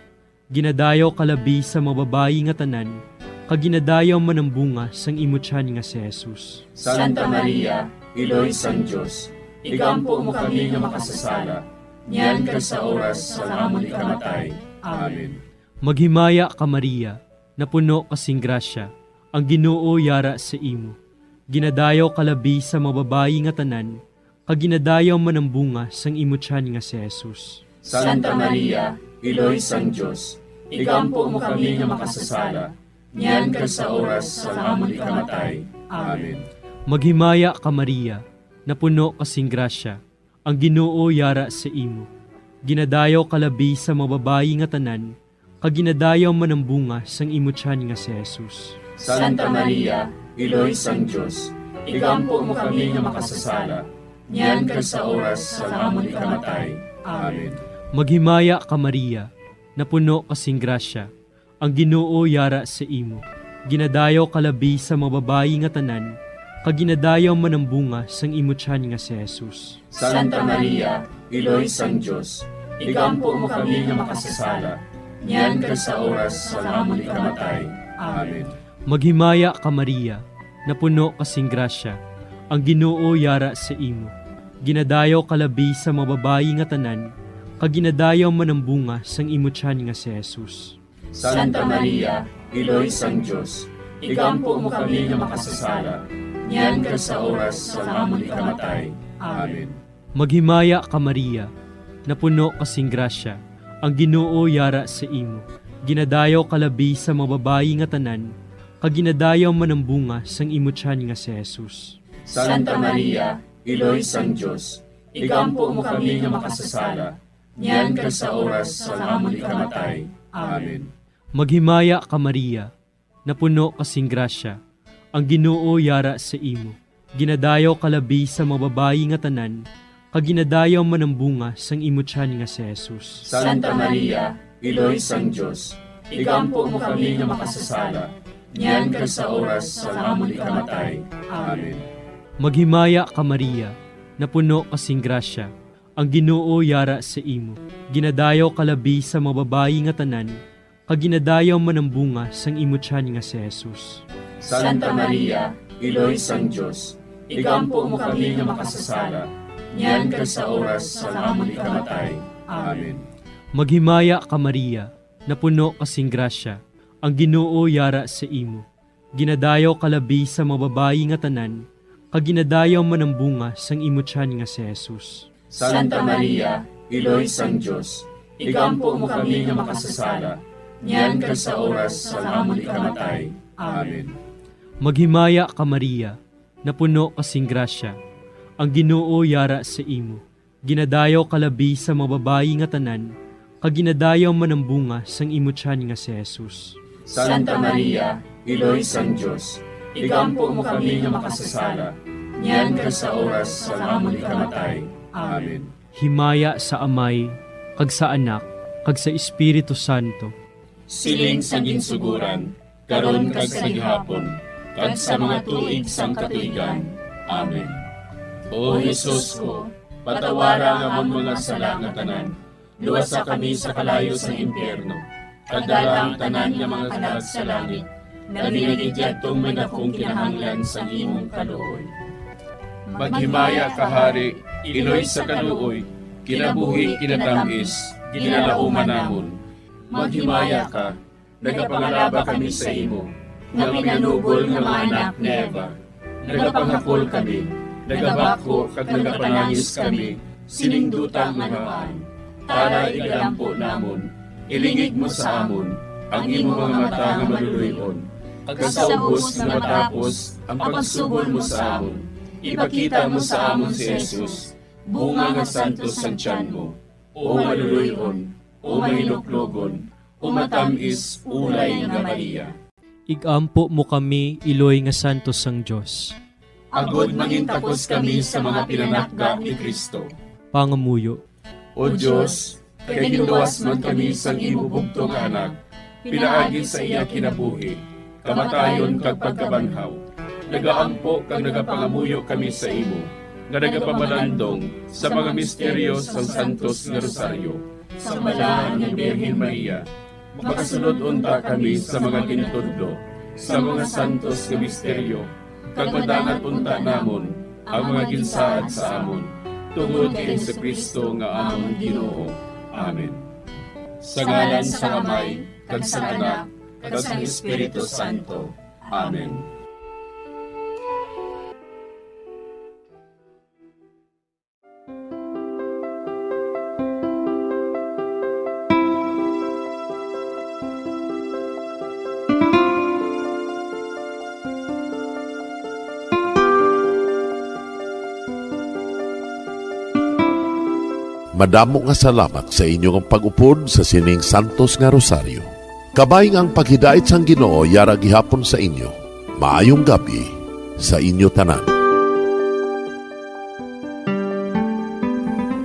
Ginadayaw ka labi sa mga babayi nga tanan, kag ginadayaw man ang bunga sang imo tiyan nga si Jesus. Santa Maria, Iloy sang Dios, igampo mo kami nga makasasala, niyan kag sa oras sang amon ikamatay. Amen. Maghimaya ka, Maria, napuno ka sing grasya, ang Ginoo yara sa imo. Ginadayaw ka labi sa mga babayi nga tanan, kag ginadayaw man ang bunga sang imo tiyan nga si Jesus. Santa Maria, Iloy sang Dios, igampo mo kami nga makasasala, niyan kag sa oras sang amon ikamatay. Amen. Maghimaya ka, Maria, napuno ka sing grasya, ang Ginoo yara sa imo. Ginadayaw ka labi sa mga babayi nga tanan, kag ginadayaw man ang bunga sang imo tiyan nga si Jesus. Santa Maria, Iloy sang Dios, igampo mo kami nga makasasala, niyan kag sa oras sang amon ikamatay. Amen. Maghimaya ka, Maria, napuno ka sing grasya, ang Ginoo yara sa imo. Ginadayaw ka labi sa mga babayi nga tanan, kag ginadayaw man ang bunga sang imo tiyan nga si Jesus. Santa Maria, Iloy sang Dios, igampo mo kami nga makasasala, niyan kag sa oras sang amon ikamatay. Amen. Maghimaya ka, Maria, napuno ka sing grasya, ang Ginoo yara sa imo. Ginadayaw ka labi sa mga babayi nga tanan, kag ginadayaw man ang bunga sang imo tiyan nga si Jesus. Santa Maria, Iloy sang Dios, igampo mo kami nga makasasala, niyan kag sa oras sang amon ikamatay. Amen. Maghimaya ka, Maria, napuno ka sing grasya, ang Ginoo yara sa imo. Ginadayaw ka labi sa mga babayi nga tanan, kag ginadayaw man ang bunga sang imo tiyan nga si Jesus. Santa Maria, Iloy sang Dios, igampo mo kami nga makasasala, niyan kag sa oras sang amon ikamatay. Amen. Maghimaya ka, Maria, napuno ka sing grasya, ang Ginoo yara sa imo. Ginadayaw ka labi sa mga babayi nga tanan, kag ginadayaw man ang bunga sang imo tiyan nga si Jesus. Santa Maria, Iloy sang Dios, igampo mo kami nga makasasala, niyan kag sa oras sang amon ikamatay. Amen. Maghimaya ka, Maria, napuno ka sing grasya, ang Ginoo yara sa imo. Ginadayaw ka labi sa mga babayi nga tanan, kag ginadayaw man ang bunga sang imo tiyan nga si Jesus. Santa Maria, Iloy sang Dios, igampo mo kami nga makasasala, niyan kag sa oras sang amon ikamatay. Amen. Maghimaya ka, Maria, napuno ka sing grasya, ang Ginoo yara sa imo. Ginadayaw ka labi sa mga babayi nga tanan, kag ginadayaw man ang bunga sang imo tiyan nga si Jesus. Santa Maria, Iloy sang Dios, igampo mo kami nga makasasala, niyan kag sa oras sang amon ikamatay. Amen. Maghimaya ka, Maria, napuno ka sing grasya, ang Ginoo yara sa imo. Ginadayaw ka labi sa mga babayi nga tanan, kag ginadayaw man ang bunga sang imo tiyan nga si Jesus. Santa Maria, Iloy sang Dios, igampo mo kami nga makasasala, niyan kag sa oras sang amon ikamatay. Amen. Himaya sa Amay, kag sa Anak, kag sa Espiritu Santo. Siling sa ginsugoran, karon kag sa gihapon, kag sa mga tuig sang katuigan. Amen. O Jesus ko, patawara ang amon mga sala nga tanan, luwasa kami sa kalayo sang impyerno, kag dala ang tanan nga mga kalag sa langit, labi na gid yadtong may dakong kinahanglan sang imong kaluoy. Maghimaya ka, Hari, Iloy sa kaluoy, kinabuhi, kinatamis, ginalauman namon. Maghimaya ka, nagapangalaba kami sa imo, nga pinanubol nga mga anak ni Eva. Nagapanghakol kami, nagabakho kag nagapanangis kami sining duta nga namaan. Tara, igalampo namon, ilingig mo sa amon ang imo mga mata nga maluloy-on, kag sa ubos nga matapos ang pagsubol mo sa amon, ipakita mo sa amon si Jesus, bunga nga santos sang tiyan mo. O maluloy-on, o mahinuklogon, o matamis, ulay nga Maria. Igampo mo kami, Iloy nga santos sang Dios. Agod mangintakos kami sa mga pinanakga ni Cristo. Pangamuyo. O Dios, kay ginluwas man kami sang imo bugtong nga Anak, pinaagi sa iya kinabuhi, kamatayon kag pagkabanhaw, nagaampo kag nagapangamuyo kami sa imo, nga nagapamalandong sa mga misteryo sang Santos nga Rosaryo. Sa Balaan nga Birhen Maria, makasulod unta kami sa mga gintudlo sa mga santos nga misteryo, kag madangat unta namon ang mga ginsaad sa amon, tungod kay Jesu-Cristo nga amon Ginoo. Amen. Sa ngalan sang Amay, kag sang Anak, kag sang Espiritu Santo. Amen. Madamo nga salamat sa inyo nga pag-upod sa sining santos nga rosaryo. Kabay nga ang paghidait sang Ginoo yara gihapon sa inyo. Maayong gab-i sa inyo tanan.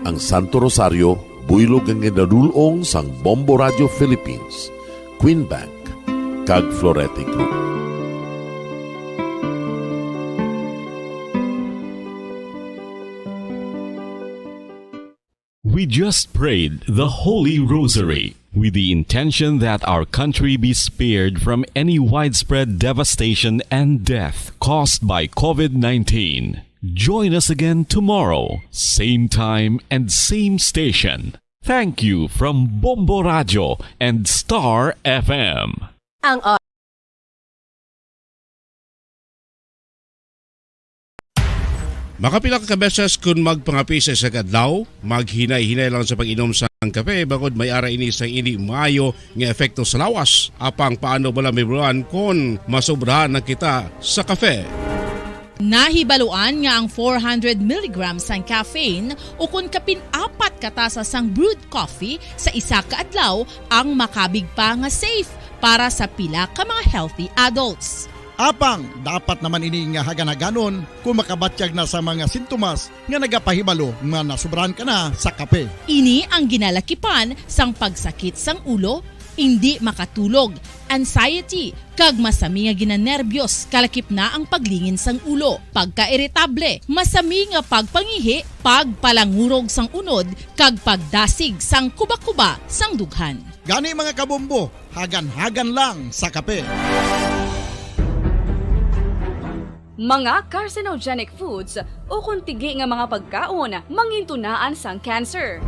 Ang Santo Rosario, buylog nga ginadul-ong sang Bombo Radio Philippines, Queen Bank, kag Florete Group. We just prayed the Holy Rosary with the intention that our country be spared from any widespread devastation and death caused by COVID nineteen. Join us again tomorrow, same time and same station. Thank you from Bombo Radio and Star F M. Ang Makapila ka beses kon magpangape sa isa ka adlaw, maghinay-hinay lang sa pag-inom sang kape, bangod may ara ini sang indi maayo nga epekto sa lawas. Apang paano bala mahibaluan kon masobrahan na kita sa kape? Nahibaluan nga ang four hundred milligrams sang caffeine ukon kapin apat ka tasa sang brewed coffee sa isa ka adlaw ang makabig pa nga safe para sa pila ka mga healthy adults. Apang dapat naman ini nga hagan-haganon kon makabatyag na sa mga sintomas nga nagapahibalo nga nasobrahan ka na sa kape. Ini ang ginalakipan sang pagsakit sang ulo, indi makatulog, anxiety, kag masami nga ginanerbiyos kalakip na ang paglingin sang ulo, pagkairitable, masami nga pagpangihi, pagpalangurog sang unod, kag pagdasig sang kubakuba sang dughan. Gani, mga kabombo, hagan-hagan lang sa kape. Mga carcinogenic foods ukon tigi nga mga pagkaon mangintunaan sang cancer.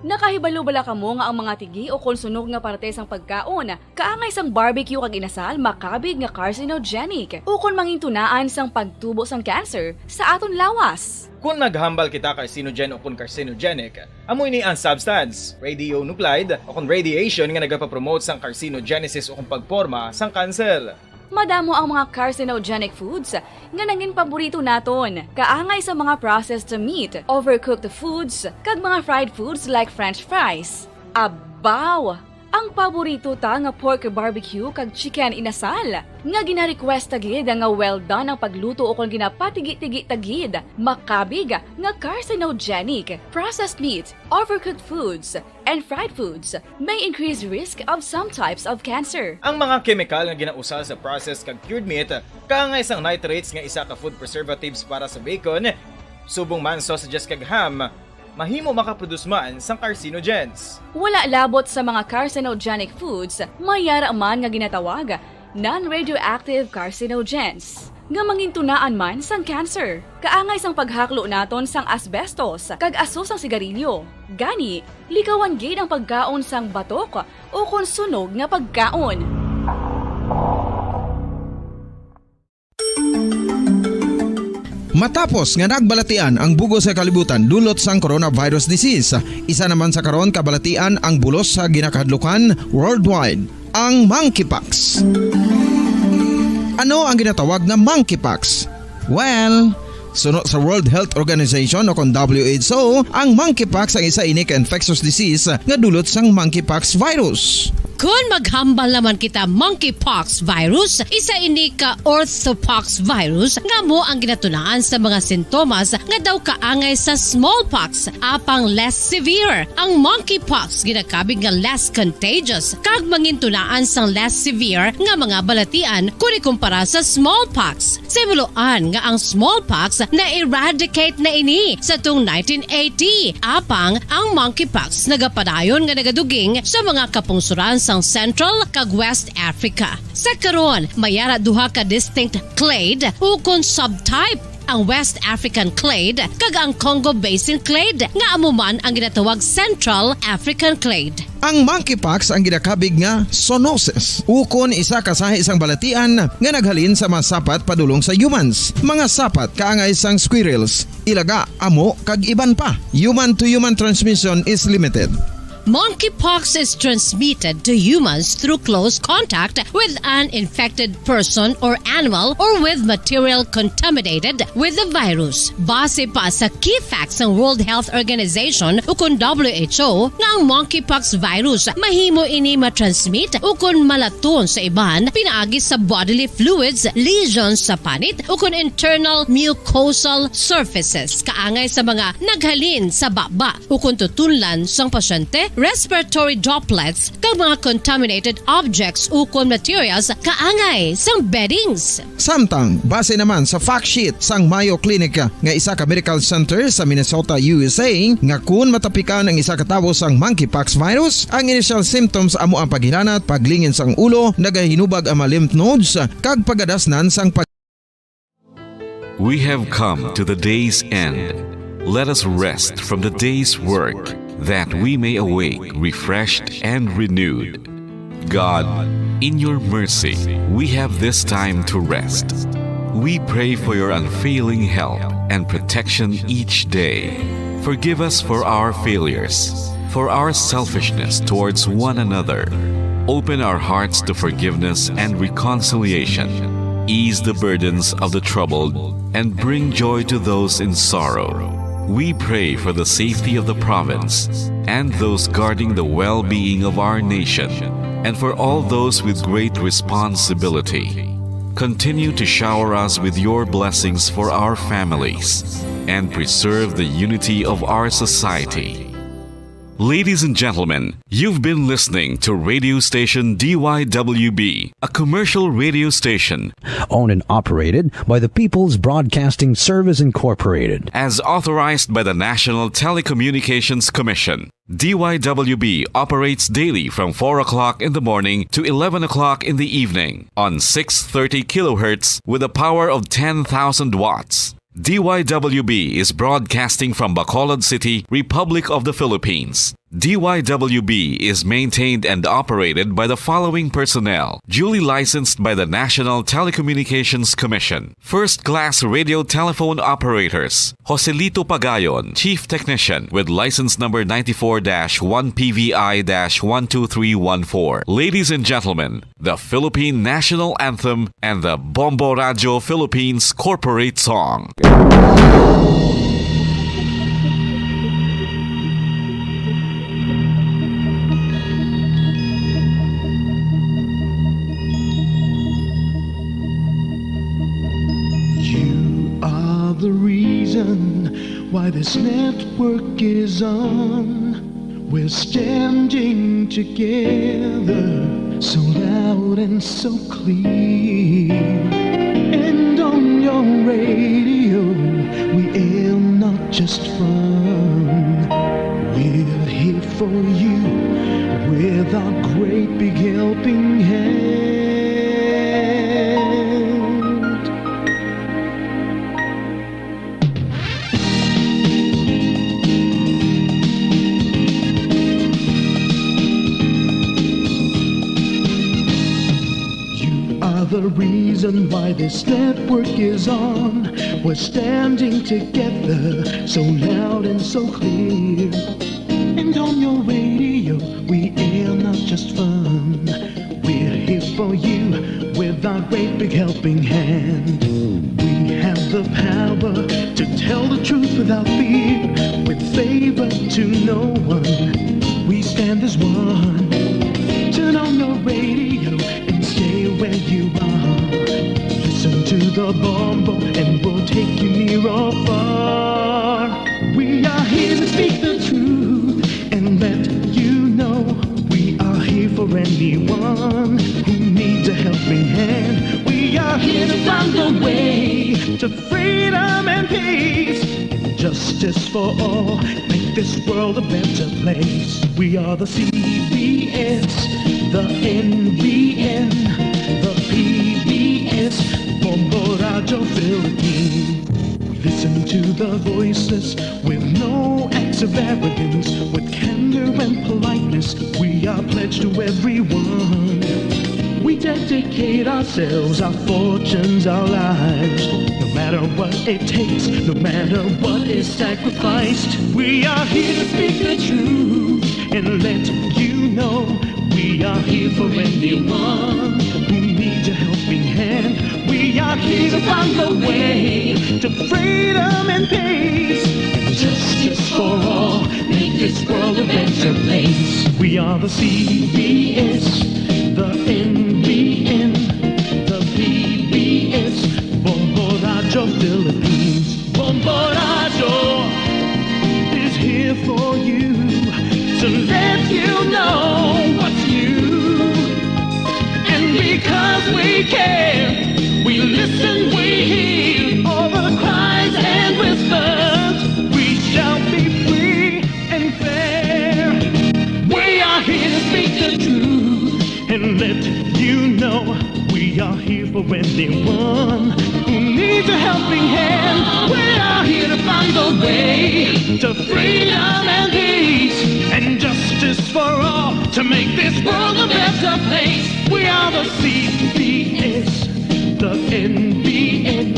Nakahibalo bala kamo nga ang mga tigi ukon sunog nga parte sang pagkaon kaangay sang barbecue kag inasal makabig nga carcinogenic ukon mangintunaan sang pagtubo sang cancer sa aton lawas? Kon naghambal kita carcinogen ukon carcinogenic, amo ini ang substance, radionuclide, ukon radiation nga nagapapromote sang carcinogenesis ukon pagporma sang kanser. Madamo ang mga carcinogenic foods nga nangin paborito naton, kaangay sa mga processed meat, overcooked foods, kag mga fried foods like French fries. Abaw! Ang paborito ta nga pork barbecue kag chicken inasal, nga gina-request ta gid nga well done ang pagluto ukon ginapatigi-tigi ta gid, makabig nga carcinogenic. Processed meat, overcooked foods, and fried foods may increase risk of some types of cancer. Ang mga kemikal nga ginausal sa processed kag cured meat, kaangay sang nitrates nga isa ka food preservatives para sa bacon, subong man sausages kag ham, mahimo makaproduce man sang carcinogens. Wala labot sa mga carcinogenic foods, may yara man nga ginatawag non-radioactive carcinogens, nga mangintunaan man sang cancer. Kaangay sang paghaklo naton sang asbestos kag aso sang sigarilyo. Gani, likawan gid ang pagkaon sang batok ukon sunog nga pagkaon. Matapos nga nagbalatian ang bug-os nga kalibutan dulot sang coronavirus disease, isa naman sa karon kabalatian ang bulos sa ginakahadlukan worldwide, ang monkeypox. Ano ang ginatawag nga monkeypox? Well, suno sa World Health Organization o kon W H O, ang monkeypox ang isa ini ka infectious disease nga dulot sang monkeypox virus. Kon maghambal naman kita monkeypox virus, isa ini ka orthopox virus nga amo ang ginatunaan sa mga sintomas nga daw kaangay sa smallpox, apang less severe. Ang monkeypox ginakabig nga less contagious kag mangintunaan sang less severe nga mga balatian kon ikumpara sa smallpox. Sa hibaluan nga ang smallpox na-eradicate na ini sa tung nineteen eighty, apang ang monkeypox nagapadayon nga nagaduging sa mga kapungsoran sang Central kag West Africa. Sa karon, may ara duha ka distinct clade ukon subtype, ang West African clade kag ang Congo Basin clade, nga amo man ang ginatawag Central African clade. Ang monkeypox ang ginakabig nga zoonosis, ukon isa ka sahi sang balatian nga naghalin sa mga sapat padulong sa humans, mga sapat kaangay sang squirrels, ilaga, amo, kag iban pa. Human to human transmission is limited. Monkeypox is transmitted to humans through close contact with an infected person or animal or with material contaminated with the virus. Base pa sa key facts sang World Health Organization ukon W H O nga ang monkeypox virus mahimo ini matransmit ukon malaton sa iban pinaagi sa bodily fluids, lesions sa panit ukon internal mucosal surfaces, kaangay sa mga naghalin sa baba ukon tutunlan sang pasyente, respiratory droplets, kag mga contaminated objects ukon materials kaangay sang beddings. Samtang, base naman sa fact sheet sang Mayo Clinic nga isa ka medical center sa Minnesota, U S A, nga kun matapikan ang isa ka tawo sang monkeypox virus, ang initial symptoms amo ang paghilanat, paglingin sang ulo, nagahinubag ang mga lymph nodes, kag pagadasnan sang pag- We have come to the day's end. Let us rest from the day's work, that we may awake refreshed and renewed. God, in your mercy, we have this time to rest. We pray for your unfailing help and protection each day. Forgive us for our failures, for our selfishness towards one another. Open our hearts to forgiveness and reconciliation. Ease the burdens of the troubled and bring joy to those in sorrow. We pray for the safety of the province and those guarding the well-being of our nation, and for all those with great responsibility. Continue to shower us with your blessings for our families and preserve the unity of our society. Ladies and gentlemen, you've been listening to radio station D Y W B, a commercial radio station owned and operated by the People's Broadcasting Service Incorporated. As authorized by the National Telecommunications Commission. D Y W B operates daily from four o'clock in the morning to eleven o'clock in the evening on six thirty kilohertz with a power of ten thousand watts. D Y W B is broadcasting from Bacolod City, Republic of the Philippines. D Y W B is maintained and operated by the following personnel, duly licensed by the National Telecommunications Commission. First class radio telephone operators, Joselito Pagayon, Chief Technician, with license number ninety-four dash one P V I dash one two three one four. Ladies and gentlemen, the Philippine National Anthem and the Bombo Radyo Philippines Corporate Song. You are the reason why this network is on. We're standing together, so loud and so clear. And on your radio, we air not just fun. We're here for you with our great big helping hand. You are the reason why this network is on. We're standing together, so loud and so clear. And on your radio, we air not just fun. We're here for you with our great big helping hand. We have the power to tell the truth without fear, with favor to no one. We stand as one. Turn on your radio and stay where you are. Listen to the Bombo and we'll take you near or far. We are here to speak the truth and let you know we are here for anyone who needs a helping hand. We are here to find a way to freedom and peace and justice for all. Make this world a better place. We are the C B S, the N B N, the P B S, Bombo Radyo Philippines. We listen to the voiceless with no acts of arrogance, with candor and politeness. We are pledged to everyone. We dedicate ourselves, our fortunes, our lives. No matter what it takes, no matter what is sacrificed, we are here to speak the truth and let For anyone who needs a helping hand, we are here to find the way to freedom and peace and justice for all. Make this world a better place. We are the C B S, the N B N, the P B S, Bombo Radyo Philippines. Bombo Radyo is here for you to let you know what's new. And because we care, we listen, we hear all the cries and whispers. We shall be free and fair. We are here to speak the truth and let you know we are here for anyone who needs a helping hand. We are here to find the way to freedom and peace and justice for all to make this world a better place. We are the C B S, the N B N,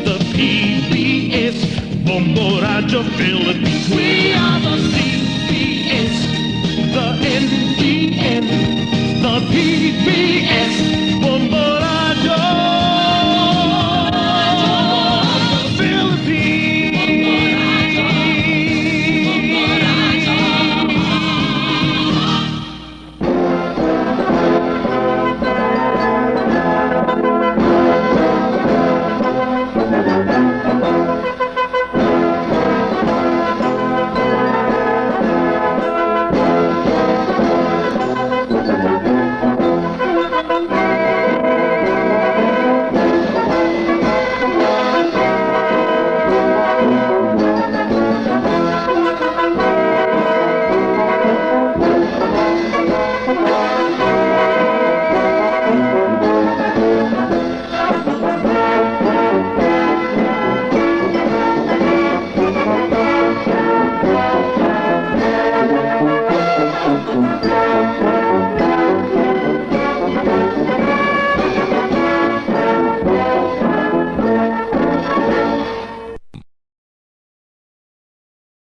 the P B S, Bombo Radyo Philippines. We are the C B S, the N B N, the P B S.